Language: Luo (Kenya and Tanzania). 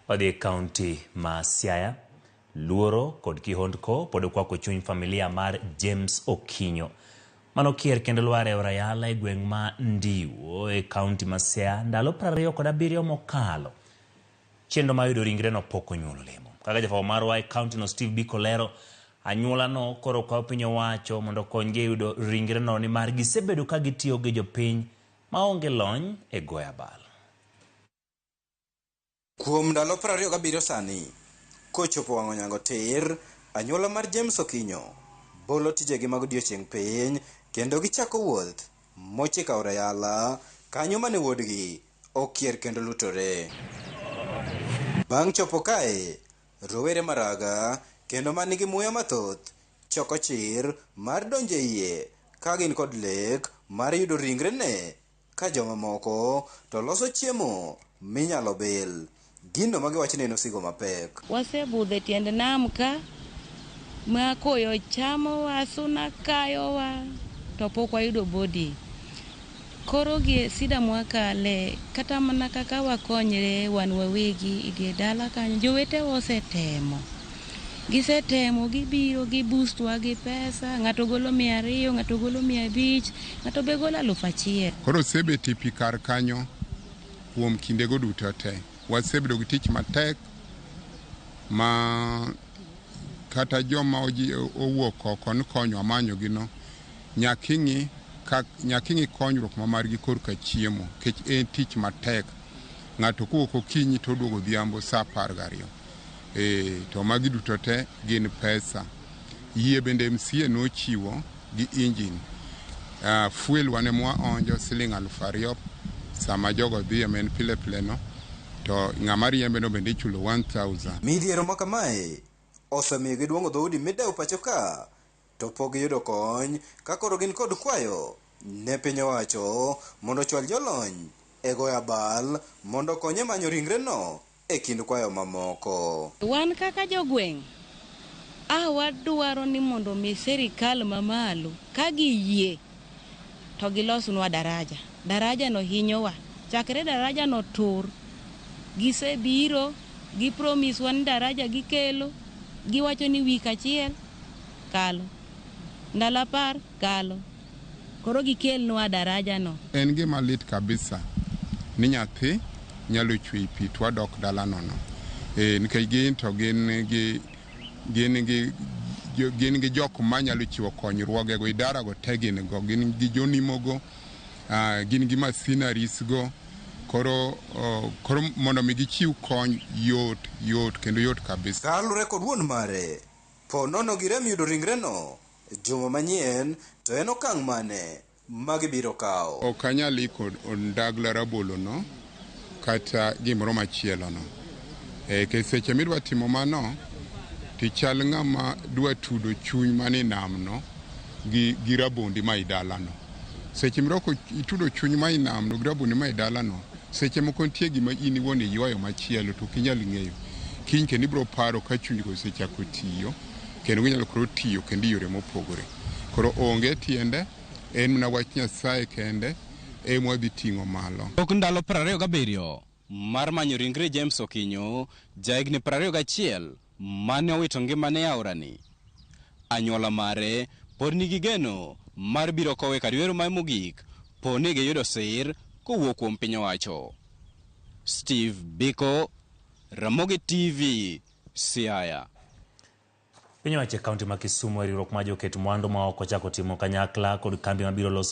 Wadhi e kaunti ma Siaya. Luoro kod kihondko pod okwako chuny familia mar James Okinyo mano kier kendo lwar e Orayala e gweng' ma Ndiwo e kaunti ma Siaya ndalo 27 mokalo. Chenro mar yudo ringreno pok onyuolo olemo. Kaka jafwambo marwa e kauntino Steve Biko lero, anyuolano koro kwayo piny owacho mondo okonygi e yudo ringreno nimar gisebedo ka gitiyo gi jopiny maonge lony e goyo abal. Kuom ndalo 27 sani, kochopo wang' onyango tir, anyuola mar James Okinyo bolo tijegi mag odiochieng' piny kendo gichako wuoth mochiko aora Yala kanyo mane wuodgi okier kendo lutore. Bang' chopo kae, rowere maraga kendo man nigi muya mathoth choko chir mar donjo e yie ka gin kod lek mar yudo ringrene ka jomamoko to loso chiemo minyalo bil. Gino ma giwacho ni en osigo mapek. Wasebudho e tiend nam ka ma koyo chamowa, suna kayowa to pok wayudo body. Koro gi sida mwakale kata mana kaka wakonyre wan wawegi e dier dala kanyo jowetewa osetemo. Gisetemo gibiro giboost wa gi pesa, ng'ato golo 200, ng'ato golo 500, ng'ato be golo 1000. Koro osebet e pi kar kanyo kuom kindego duto te. Wasebedo gi tich matek ma kata joma owuok oko ni konyowa manyogi no nyaka ing'i konyruok ma margi korka chiemo nikech en tich matek. Ng'ato kowuok okinyi to oduogo odhiambo sa 12. To magi duto te gin pesa. Yie bende MCA nochiwo gi engine. Fuel wan ema waonjo siling 2000 sama jogo dhi ma en pile pile no to ng'ama riembe no bende ichulo 1000. Midhiero ma kamae osemiyo giduong'o dhoudi midewo pacho ka to pok giyudo kony ka koro gin kod kwayo ne piny owacho mondo ochwal jolony e goyo abal mondo okony e manyo ringreno e kind kwayo mamoko. Wan kaka jogweng' a wadwaro ni mondo mi sirikal mamalo ka giyie to gilosnwa daraja. Daraja no hinyowa. Chakre daraja no tur, gisebiro gi promise wa ni daraja gikelo, giwacho ni wik achiel kalo, ndalo 10 kalo. Koro gikelnwa daraja no. En gima lit kabisa ni nyathi nyalo chwe e pi to wadok dala nono. Nikech gin to gin gi jok manyalo chiwo konyruogego, idara go te gin go, gin gi jonimo go, gin gi machineries go. Koro mondo mi gichiw kony yot, yot kendo yot kabisa. Kaluwore kod wuon mare, po nono girem yudo ringreno juma manyien to en okang' mane ma gibiro kawo. Ok anyal iko ndagla rabolo no kata gimoro machielo no. Nikech seche midwa timo mano, tichal ng'ama dwa tudo chuny manie nam no gi rabondi ma i dalano. Seche mirwako itudo chuny ma i nam no gi rabondi ma i dalano, seche moko nitie gima in iwuon iywayo machielo to ok inyal ng'eyo. Kiny kendo ibiro paro ka chunygo osechako tiyo, kendo ginyalo koro tiyo kendo e yore mopogore. Koro onge tiende, en mana wach Nyasaye kende ema wadhi ting'o malo. Tok ndalo 27 mar manyo ringre James Okinyo, jahigni 21 mane owito ngimane e aorani. Anyuola mare pod nigi geno mar biro kowe kar yweyo mare mogik po ni giyudo sir kowuok kuom piny owacho. Steve Biko, Ramogi TV, Siaya. Piny owacho e kaunti ma Kisumu e riwruok mar joket mwandu ma oko ochako timo kanyakla kod kambi mabiro loso